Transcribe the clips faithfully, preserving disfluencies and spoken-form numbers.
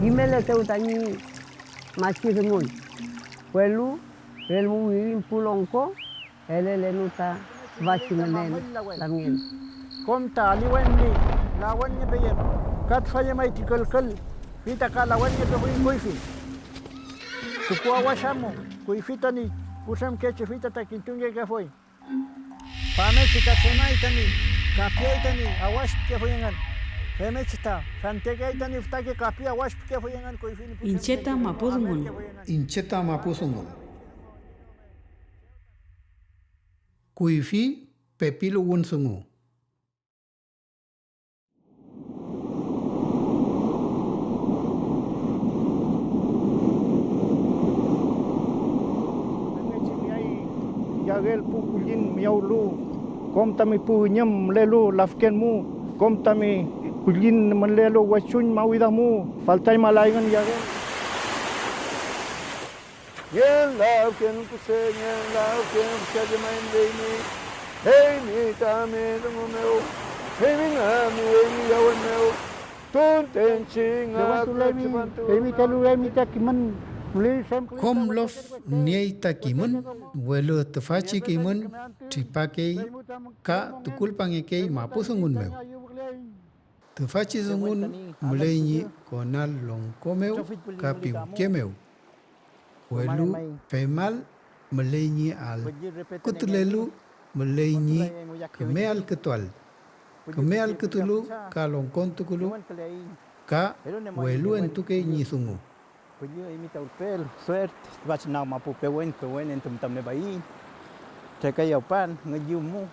Kimeletew tañi machi dungun, welu relmu wirin pu longko elelenu ta tüfachi ngünen lamngen. Kom ta aliwen ñi lawenngepeyem, ka tüfa llemay ti külkül, fey ta ka lawenngepefuy kuyfi. Tukuawash amu, kuyfi tañi putremkechi, fey ta, ta kintungekefuy. Famngechi ta tremay tañi kapiay tañi awash pikefuy engün. Femngechi ta fentekeay tañi fütake kapi awash pikefuy engün kuyfi ñi pu Iñche ta mapu dungun. Iñche ta mapu dungun. Kuyfi pepiluwün dungu. Femngechi miyay yagel pu kullin miyawlu, kom tami pu üñüm mülelu lafken mu, kom tami kullin mülelu wechuñ mawida mu, faltañmalayngün yagel. Ngen lafken kuse, ngen lafken fücha llemay müleymi, eymi tami dungu mew, eymi ngami eymi yawün mew, tuntenchi ngafke tripantu. Eymi ta eluwlaymi ta kimün müley. Kom lof niey ta kimün, welu tüfachi kimün tripakey ka tukulpangekey mapu dungun mew. Tüfachi dungun müley ñi konal longko mew ka piwke mew, welu pemal müley ñi allkütulelu müley ñi küme allkütuael. Küme allkütulu ka longkontukulu ka weluentukey ñi dungu. Püllü, eymi ta ülpeel, suerte, tüfachi nag mapu pewen, pewen entu müta mülepaiñ. Trekayawpan, ngüllü mu,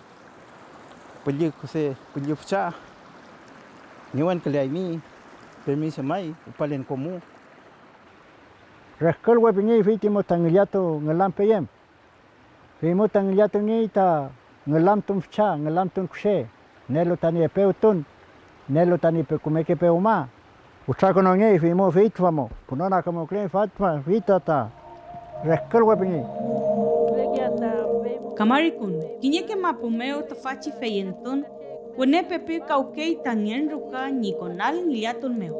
püllü kuse, püllü fücha, newenküleaymi, permiso may, rupalen ko mu. Reskülwe pingey fey ti müta ngillatu ngülam peyem. Feymew ta ngillatungey ta ngülamtun fücha, ngülamtun kuse, nielu tañi epewtun, nielu tañi pe-, kümeke pewma, wütrakonongey, feymew fey tüfa mew, pünonakamuküley Fatma, fey ta, ta reskülwe pingey. Kamarikun, kiñeke mapu mew tüfachi feyentun wüne pepikawkey ta ngen ruka ñi konal ngillatun mew.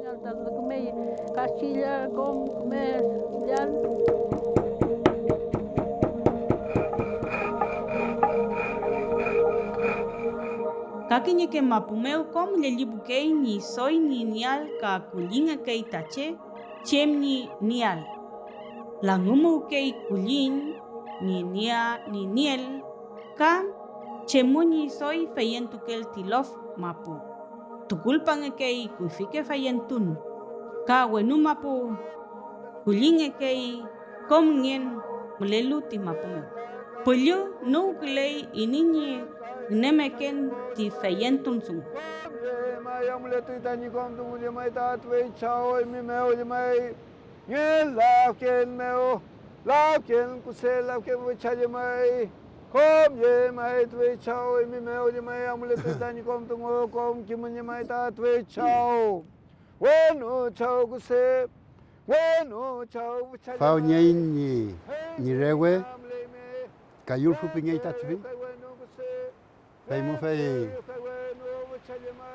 Kastilla kom küme llañ. Ka kiñeke mapu mew kom llellipukey ñi doy ñi nieael ka kullingekey ta che chem ñi nieael. Langümuwkey kulliñ ñi nia-, ñi nieel ka chemu ñi doy feyentukel ti lof mapu. Tukulpangekey kuyfike feyentun, ka wenu mapu kullingekey kom ngen mülelu ti mapu mew. Püllü nüwküley iney ñi ngünemeken ti feyentun dungu. Llemay, amuletuy tañi kom dungu llemay ta tüfey Chaw eymi mew llemay. Ngen lafken mew, lafken kuse, lafken fücha llemay, kom llemay tüfey Chaw eymi mew llemay, amulepe tañi kom dungu, kom kimün llemay ta tüfey Chaw. Wenu Chaw kuse, wenu Chaw fücha llemay. Faw ñeiñ ñi, ñi rewe, kayülfu pingey ta tüfi. Fey mu fey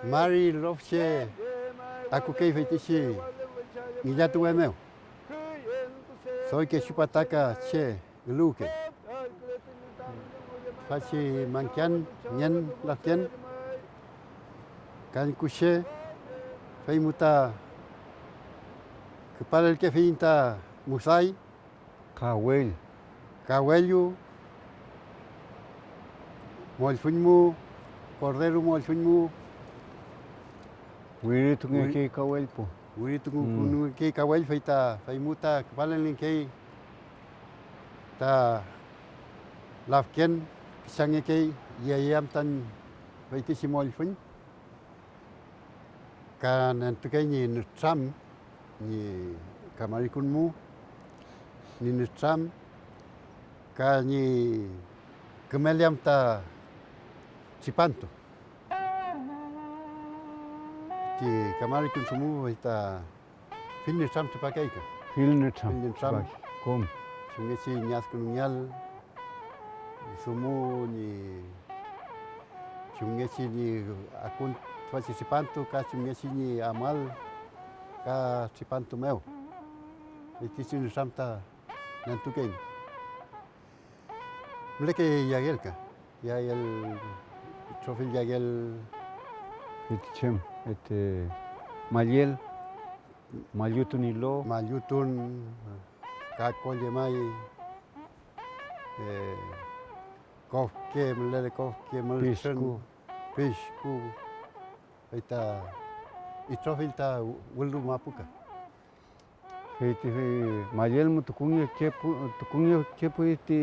mari lof che akukey feytichi ngillatuwe mew, doy kechu pataka che üluwkey. Tüfachi mangkan ngen lafken kañkuche, fey mu ta küpalelkefiyiñ ta musay. Kawell. Kawellu, mollfüñ mu, korderu mollfüñ mu. Wiritungekey kawell pu. Wiritungekey kawell, fey ta, fey mu ta küpalelngekey ta lafken, küchangekey, yeyam ta feytichi mollfüñ. Ka nentukey ñi nütram, ñi kamarikun mu, ñi nütram, ka ñi kümeliam ta tripantu. Ti kamarikun dungu fey ta fill nütram tripakey ka. Fill nütram. Fill nütram. Tripakey. Kom. Chumngechi ñi adkünungeael dungu ñi chumngechi ñi akun tüfachi tripantu ka chumngechi ñi amuael ka tripantu mew, feytichi nütram ta nentukeiñ. Mülekey yagel ka, yagel, itrofill yagel. Feytichi em, este, mallel, mallutun ilo. Mallutun, ka ko llemay, eh, kofke, mülele kofke, mültrün, pishku, pishku, fey ta itrofill ta wülnun mapu ka. Fey ti mallel mu tukungekepu-, tukungekepuy ti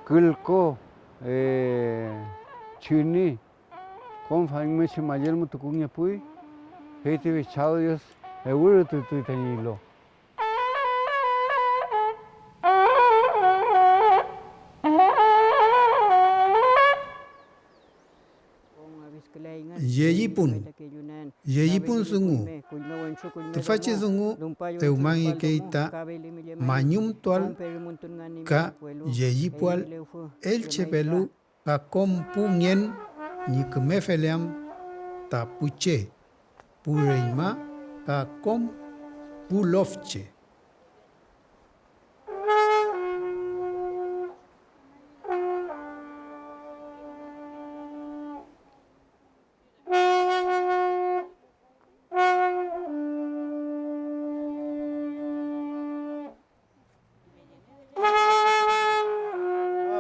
külko, eh, chüni, kom famngechi mallel mu tukungepuy, fey ti Chaw Dios ewürütutuy tañi ilo. Llellipun. Llellipun dungu. Tüfachi dungu dewmangekey ta mañumtual ka llellipual elchepelu ka kom pu ngen ñi küme feleam ta pu che, pu reñma ka kom pu lofche.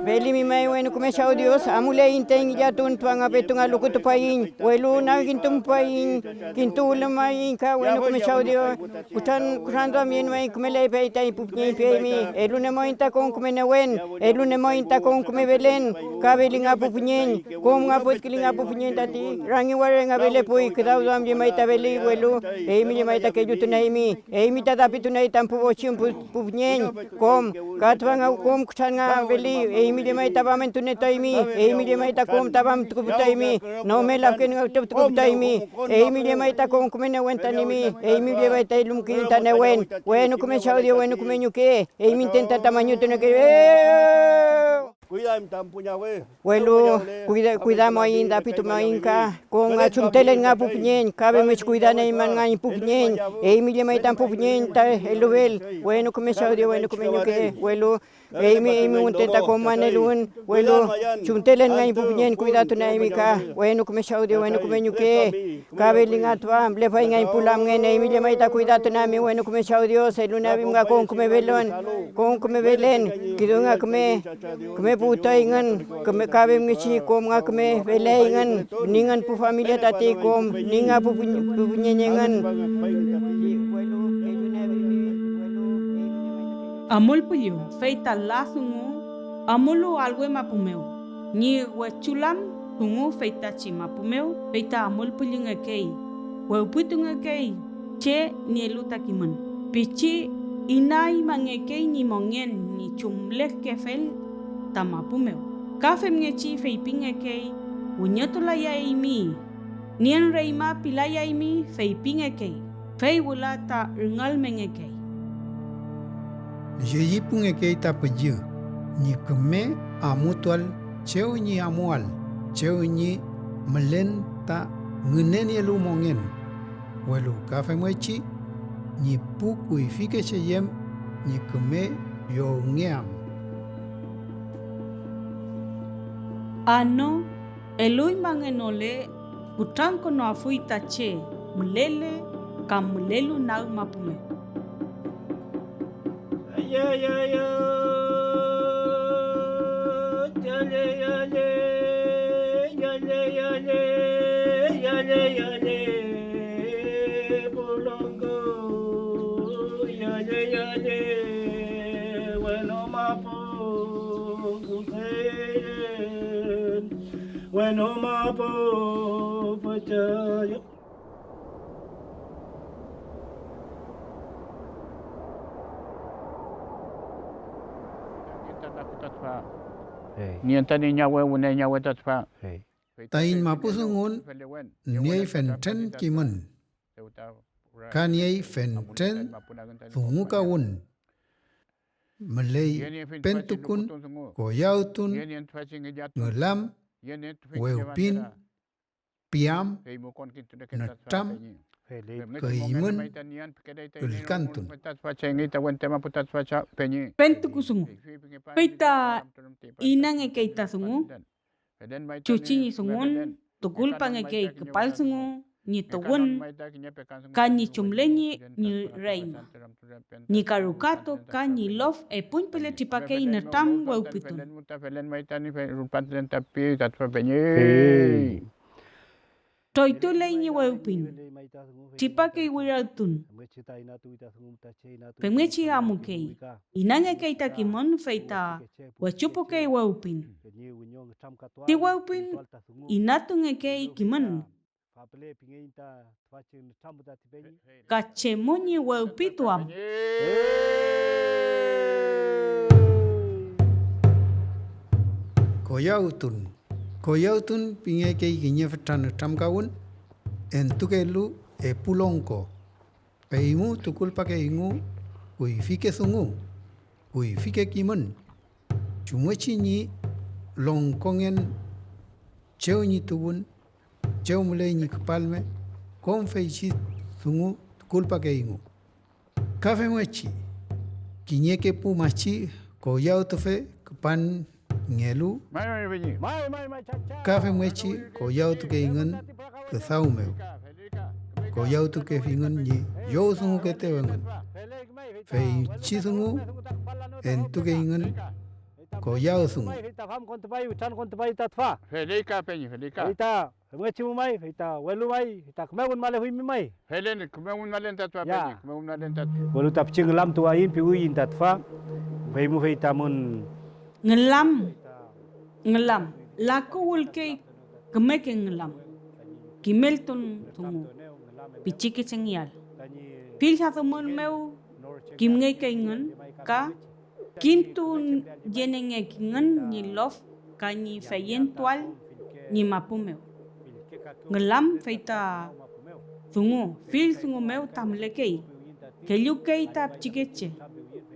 Felimi may wenu küme Chaw Dios, amuleiñ taiñ ngillatun tüfa nga petu nga lukutupaiñ, welu nagkintumupayiñ, kintuwülümaiñ ka wenu küme Chaw Dios. Kutran, kutranduamyen may kümelay fey taiñ pu püñeñ piaymi, elunemuaiñ ta kom küme newen, elunemuaiñ ta kom küme felen, ka feli nga pu püñeñ, kom nga puwküli nga pu püñeñ tati rangi waria nga felepuy, küdawduam llemay ta feli, welu eymi llemay ta kellutunaymi, eymi ta dapitunay tami pu fochi pu, pu püñeñ, kom, ka tüfa nga kom kutran nga feli, eymi llemay ta famentunietuaymi, eymi llemay ta kom ta famtukuputaymi, nome lafken nga ütrüftukuputaymi, eymi llemay ta kom küme newen ta nimi, eymi llemay ta elumkiyün ta newen, wenu küme Chaw Dios, wenu küme ñuke, eymi müten ta tamañutuneke. Welu kuyda-, kuydamuaiñ, dapituamuaiñ ka kom nga chumtelen nga pu püñeñ, ka femngechi kuydanieymanngañ pu püñeñ, eymi llemay tami pu püñeñ ta elufel, wenu küme Chaw Dios, wenu küme ñuke, welu eymi, eymi müten ta kom maneluwün, welu chumtelen ngañ pu püñeñ kuydatunaymi ka, wenu küme Chaw Dios, wenu küme ñuke, ka feli nga tüfa mülepay ngañ pu lamngen, eymi llemay ta kuydatunaymi, wenu küme Chaw Dios, elunieafimi nga kom küme felen, kom küme felen, kisu nga küme, küme puwtuayngün, küme, ka femngechi kom nga küme feleyngün, ningün pu familia tati kom, ninga pu püñ-, pu püñeñ engün. Amulpüllü, fey ta la dungu amulu alwe mapu mew, ñi wechulan dungu feytachi mapu mew, fey ta amulpüllüngekey, wewpütungekey che nielu ta kimün, pichi inaymangekey ñi mongen ñi chumlekefel ta mapu mew, ka femngechi feypingekey: "Wiñotulayaymi, nien reñma pilayaymi", feypingekey, fey wüla ta rüngalmengekey. Llellipungekey ta püllü ñi küme amutuael chew ñi amuael, chew ñi mülen ta ngünenielu mongen, welu ka femngechi ñi pu kuyfike cheyem ñi küme llowngeam. Ano, eluñmangenole, kutrankünuafuy ta che mülele kam mülelu nag mapu mew. Wenu mapu püchüy. Nientani ñawe, wüne ñawe ta tüfa. Taiñ mapu dungun niey fentren kimün, ka niey fentren dungukawün. Müley pentukun, koyawtun, ngülam, wewpin, piam, nütram, Eymün ülkantun. Pentukusungu. Fey ta inangekey ta dungu, chuchi ñi dungun, tukulpangekey küpal dungu ñi tuwün ka ñi chumle ñi, ñi reñma, ñi karukatu ka ñi lof epuñpüle tripakey nütram wewpitun. Troytuley ñi wewpin, tripakey wirartun, femngechi amukey, inangekey ta kimün, fey ta wechupukey wewpin. Ti wewpin inatungekey kimün, ka chemu ñi wewpitu am. Koyawtun. Koyawtun pingekey kiñe fütra nütramkawün entukelu epu longko. Eymu tukulpakeyngu kuyfike dungu, kuyfike kimün, chumngechi ñi longkongen chew ñi tuwün, chew müley ñi küpalme, kom feychi dungu tukulpakeyngu. Ka femngechi, kiñeke pu machi koyawtufe küpanngelu, ka femngechi koyawtukeyngün küdaw mew, koyawtukefingün ñi llowdungukeetew engün. Feychi dungu entukeyngün koyaw dungu. Feley ka, peñi, feley ka. Femngechi mu may, fey ta welu may, fey ta küme wünmalefuymi may. Felen, küme wünmalen ta tüfa, ya, peñi, küme wünmalen ta tüfa. Welu ta pichi ngülamtuwayiñ piwiyiñ ta tüfa, fey mu fey tamün. Ngülam, ngülam, laku wülkey kümeke ngülam, kimeltun dungu, pichikechengeael. Fill adümün mew kimngekeyngün ka kintuyenengekingün ñi lof ka ñi feyentuael ñi mapu mew. Ngülam fey ta dungu, fill dungu mew ta mülekey, kellukey ta pichikeche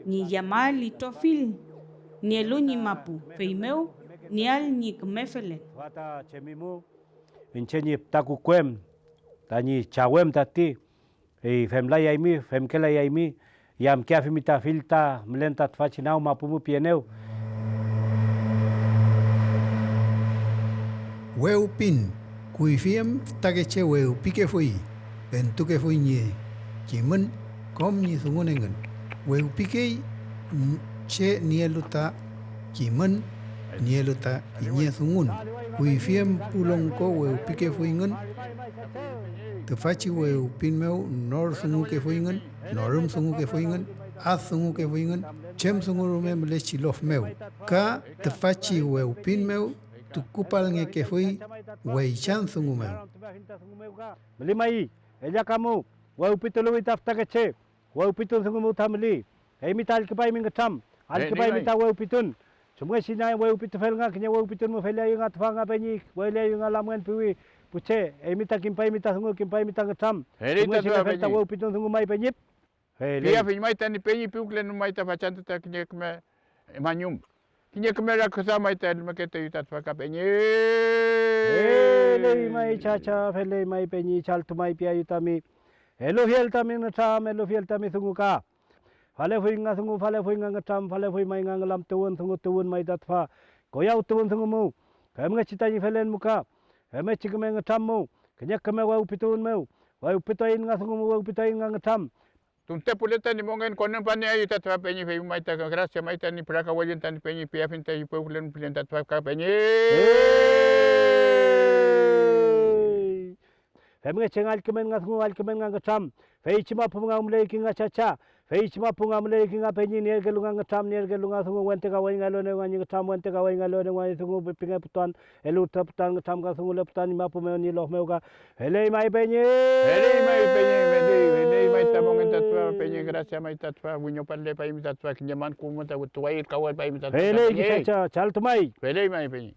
ñi yamael itrofill nielu ñi mapu, feymew nieael ñi küme felen. Iñche ñi füta kukuem, tañi chawem tati, fey femlayaymi, femkelayaymi, yamkeafimi ta fill ta mülen ta tüfachi nag mapu mu pienew. Wewpin, kuyfi em fütakeche wewpikefuy, entukefuy ñi kimün kom ñi dungun engün. Wewpikey che nielu ta kimün, nielu ta kiñe dungun. Kuyfi em pu longko wewpikefuyngün. Tüfachi wewpin mew nor dungukefuyngün, norüm dungukefuyngün, ad dungukefuyngün chem dungu rume mülechi lof mew, ka tüfachi wewpin mew tukupalngekefuy weychan dungu mew. Müli may, ellakamu, wewpitulewi ta fütakeche. Wewpitun dungu mew ta müli, eymi ta allküpaymi ngütram, allküpaymi ta wewpitun. Chumngechi ñi wewpitufel nga kiñe wewpitun mu feleayu nga tüfa nga peñi, weleayu nga lamngen piwi pu che, eymi ta kimpaymi ta dungu, kimpaymi ta ngütram. Chumngechi lefel ta wewpitun dungu may peñi. Piafiñ may tañi peñi piwkülen may ta fachantü ta kiñe küme mañum. Kiñe küme rakiduam may ta elmeketeyu ta tüfa ka peñi. Feley may chacha, feley may peñi, chaltu may piayu tami elufiel tami nütram, elufiel tami dungu ka. Falefuy nga dungu, falefuy nga ngütram, falefuy may nga ngülamtuwün dungu tuwün may ta tüfa koyawtuwün dungu mu, femngechi tañi felen mu ka, femngechi küme ngütram mu, kiñe küme wewpituwün mew, wewpituaiñ nga dungu mu, wewpituaiñ nga ngütram. Tunte pule tañi mongen konümpanieayu ta tüfa peñi, fey may ta gracia may tañi pürakawellun tañi peñi, piafiñ tañi puwkülen pilen ta tüfa ka peñi. Femngechi nga allkümen nga dungu, allkümen nga ngütram, feychi mapu nga müley ki nga chacha, feychi mapu nga müley ki nga peñi, nierkelu nga ngütram, nierkelu nga dungu, wente kawey nga eluenew nga ñi ngütram, wente kawey nga eluenew nga ñi dungu, pingeputuan, eluwtaputuan, ngütramkadunguleputuan ñi mapu mew ñi lof mew ka. Feley may peñi. Feley may peñi, feley, feley may ta mongen ta tüfa peñi, gracia may ta tüfa, wiñopalepaymi ta tüfa, kiñe man kuwü ta tuway, kawelpaymi ta tüfa. Feley peñi. Kisacha, chaltu may. Feley may peñi.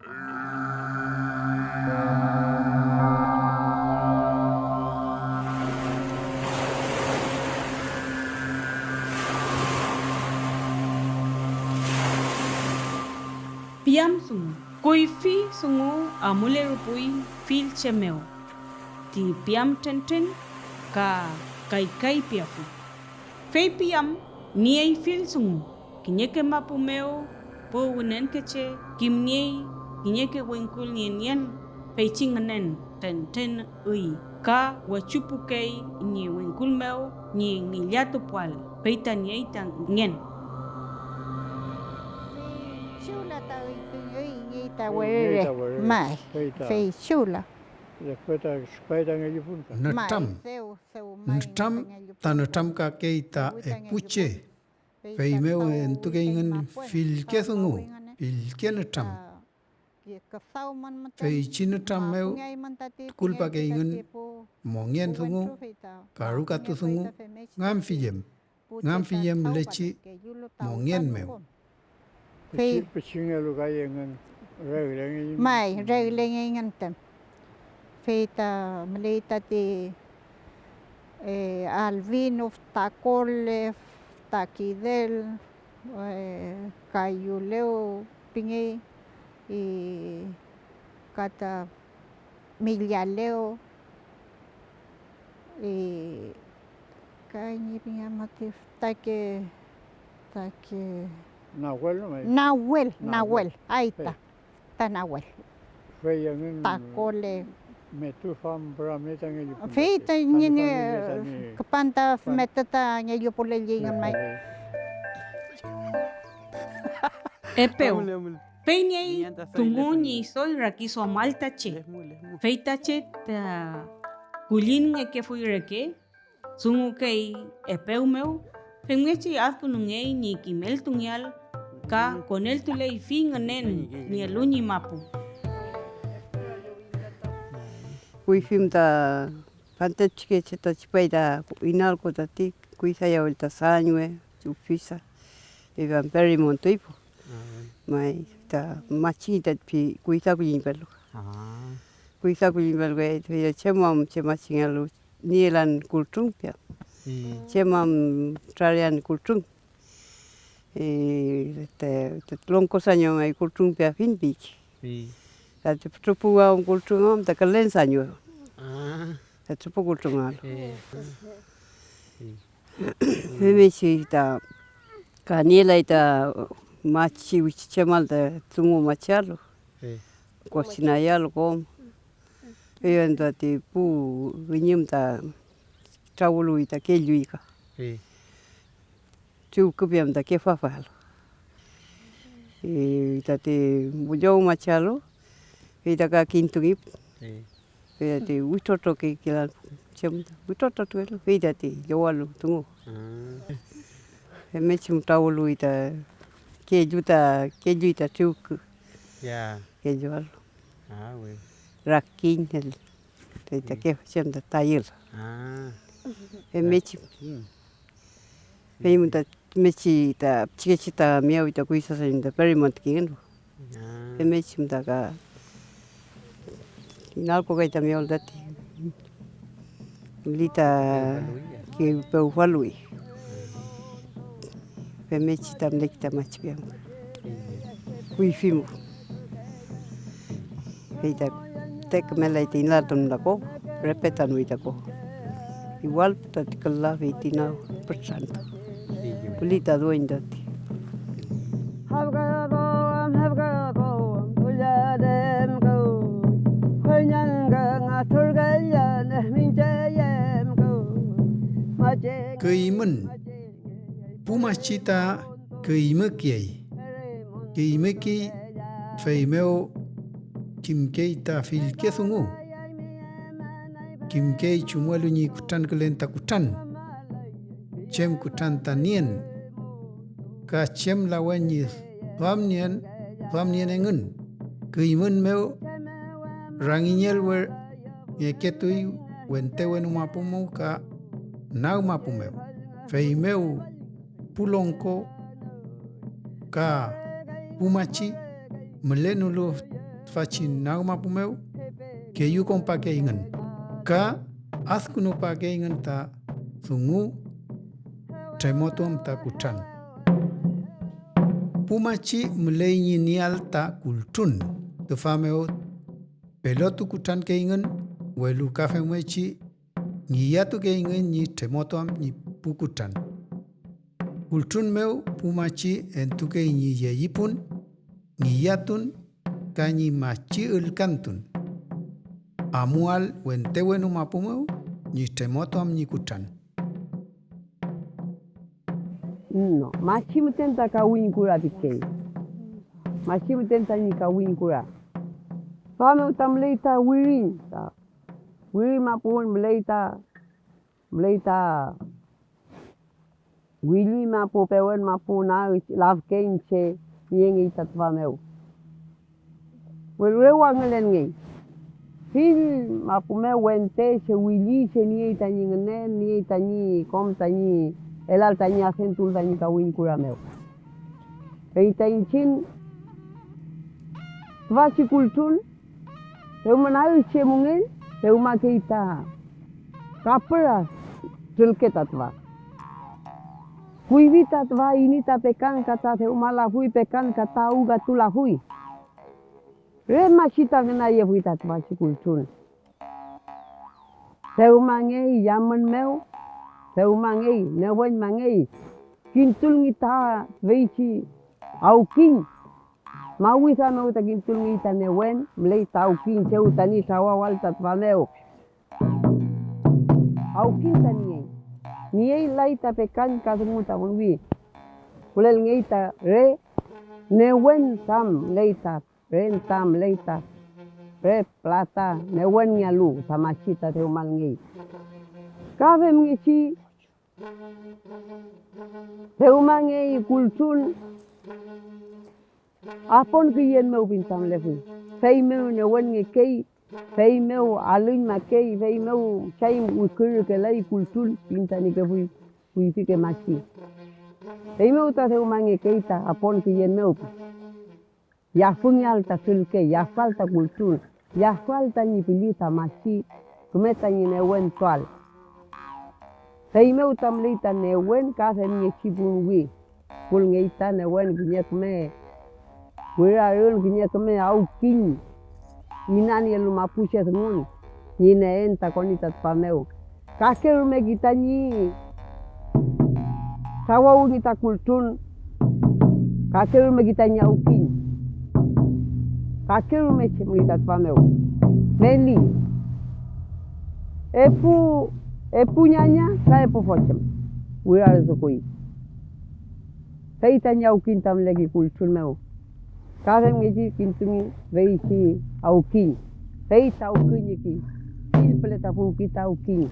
Piam dungu. Kuyfi dungu amulerupuy fill che mew. Ti piam trentren ka kaykay piafuy. Feypi am niey fill dungu, kiñeke mapu mew pu wünenkeche kimniey kiñeke wingkul ñi nien feychi ngünen trentren üy, ka wechupukey ñi wingkul mew ñi ngillatupuael, fey ta niey ta ngen. Fey chula ta üy-, üy ñi ta werere, may, fey chula. Después ta küpay ta ngellipun ta. Nütram. Nütram ta nütramkakey ta epu che, feymew entukeyngün fillke dungu, fillke nütram. Feychi nütram mew tukulpakeyngün mongen dungu, karukatu dungu, nganfillem, nganfillem mülechi mongen mew. Fey pichi-, pichingelu kay engün, reglengey. May, reglengeyngün müten. Fey ta müley tati, eh, Albino, füta Kole, füta Kidel, eh, Kayulew pingey, y ka ta Millalew, y ka ñi pingama ti fütake, fütake Nahuel, no, may. Nahuel, Nahuel. Nahuel, ahí está. Fey. Ta Nahuel. Fey engün ta Kole. Metu fam püramye ta ngellu. Fey ta ñi küpan ta metu ta ngellu pulelli engün may. Epew. Fey niey dungu ñi doy rakiduamal ta che, fey ta che ta kulliñngekefuy reke, dungukey epew mew, femngechi adkünungey ñi kimeltungeael ka koneltuley fill ngünen nielu ñi mapu. Kuyfim ta fante pichikeche ta tripay ta inalko tati kuydayael ta Sañwe, ufisa, evan Perimontuy pu. May ta machi ta pi kuyda kulliñ pelu. Kuyda kulliñ pelu kay, fey chem am che machingealu nielan kultrun pia. Chem am trarean kultrun. Eh, te, te longko saño may kultrun piafiñ piki. Tati pütrupu am kultrun am ta külen saño. Tati pütrupu kultrun am. Femngechi ta ka nielay ta machi wichuchemal ta dungu machialu, kosinayalu kom. Eyen tati pu üñüm ta trawüluwi ta kelluy ka. Triwküpiam ta kefafalu. Y tati müllow machialu, fey ta ka kintungi. Fey tati witrotrokekelan chem ta witrotrotukelu, fey tati llowalu dungu. Femngechi mütrawüluwi ta kellu ta, kelluy ta triwkü. Ya. Kellualu. Ah, wi. Rakiñ, el, fey ta kefechem ta tayül. Ah. Femngechi. Rakiñ. Fey mu ta mechi ta pichikechi ta miyawi ta kuydasañu ta Perimontkingelu. Ah. Femngechi mu ta ka inalko kay ta miyawlu tati. Wüli ta pewfaluwi. Femngechi ta müleki ta machi piyangu. Kuyfi mu. Fey ta te kümelay ti inaltun ta ko, respetanuy ta ko. Igual tati küla fey ti nag pütrantu. Püli ta dueñ tati. Küymün. Pu machi ta küymükey. Küymükey, feymew kimkey ta fillke dungu. Kimkey chumngelu ñi kutrankülen ta kutran, chem kutran ta nien, ka chem lawen ñi duamnien, duamnien engün. Küymün mew rangiñelwe ngeketuy wente wenu mapu mew ka nag mapu mew. Feymew pu longko ka pu machi mülenolu tüfachi nag mapu mew, keyükonpakeyngün ka adkünupakeyngün ta dungu tremotuam ta kutran. Pu machi müley ñi nieael ta kultrun, tüfa mew pelotu kutrankeyngün, welu ka femngechi Ngillatukeyngün ñi tremotuam ñi pu kutran. Kultrun mew pu machi entukey ñi yeyipun, ngillatun ka ñi machi ülkantun. Amual wente wenu mapu mew ñi tremotuam ñi kutran. No, machi müten ta kawiñ kura pikey. Machi müten tañi kawiñ kura. Tüfa mew ta müley ta wirin, ta wirin mapu müley ta, müley ta willi mapu, pewen mapu, na lafken che niengey ta tüfa mew. Welu re wangülenngey. Fill mapu mew wente che willi che niey tañi ngünen, niey tañi kom tañi elal tañi adentul tañi kawiñ kura mew. Fey ta iñchiñ tüfachi kultrun, dewma nagchi mungen, dewmakey ta kapüra trülke ta tüfa. Kuyfi ta tüfa ini ta pekan ka ta dewmalafuy pekan ka ta awkatulafuy. Re machi ta ngünayefuy ta tüfachi kultrun. Dewmangey yamün mew, dewmangey, newenmangey, kintulngi ta feychi awkiñ. Mawida mew ta kintulngey ta newen, müley ta awkiñ chew tañi trawawal ta tüfa mew. Awkiñ ta niey, niey lay ta pekan ka dungu ta wünwi. Kulelngey ta re newen tam müley ta, re tam müley ta, re plata newenngealu ta machi ta dewmalngey. Ka femngechi dewmangey kultrun apon küyen mew pinta mülefuy, feymew newenngekey, feymew alüñmakey, feymew chay wikürükelay kultrun pintanikefuy kuyfike machi. Feymew ta dewmangekey ta apon küyen mew. Yafüngeael ta sülke, yafal ta kultrun, yafal tañi pülli ta machi, küme tañi newentuael. Feymew ta müley ta newen ka femngechi puwi, kulngey ta newen kiñe küme wirarün, kiñe küme awkiñ inanielu mapuche dungun ñi neen ta koni ta tüfa mew. Kakerumeki tañi trawawüngi ta kultrun, kakerumeki tañi awkiñ, kakerume chemli ta tüfa mew, meli, epu, epu ñaña ka epu fotüm wirarütukuy. Fey tañi awkiñ ta müleki kultrun mew, ka femngechi kintungi feychi awkiñ, fey ta awküñeki, fill püle ta puwki ta awkiñ.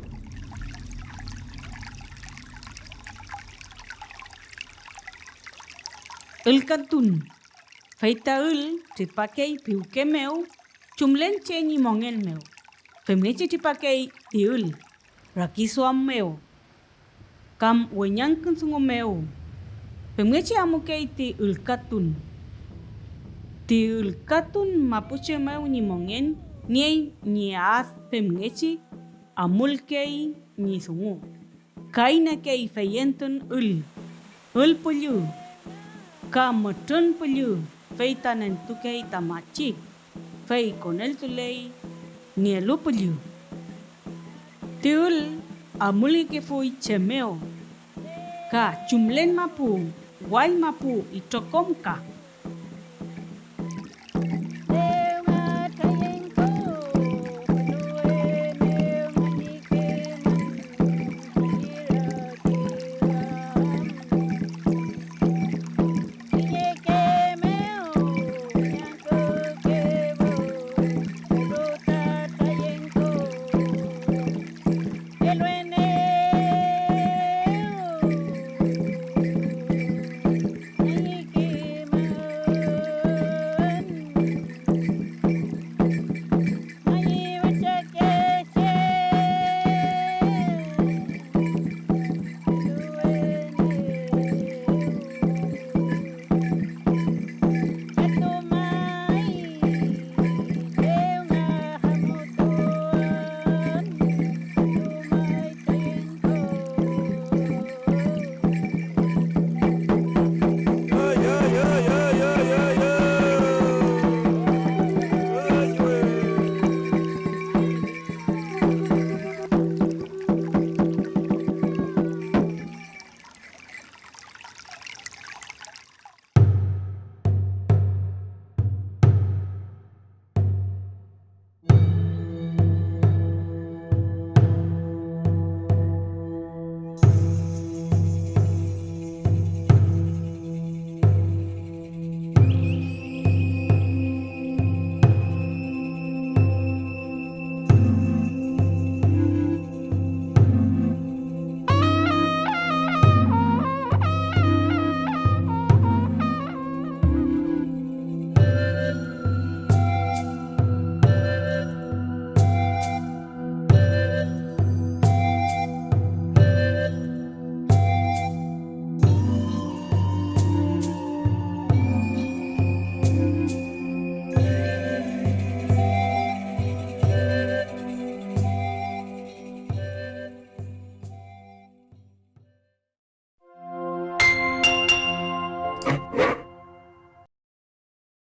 Ülkatun. Fey ta ül tripakey piwke mew chumlen che ñi mongen mew, femngechi tripakey ti ül rakiduam mew kam weñangkün dungu mew, femngechi amukey ti ülkatun. Ti ülkatun mapuche mew ñi mongen niey ñi ad femngechi amulkey ñi dungu. Ka inekey feyentun ül, ül püllü ka mütrün püllü, fey ta nentukey ta machi, fey koneltuley nielu püllü. Ti ül amulngekefuy chem mew, ka chumlen mapu, wall mapu, itrokom ka.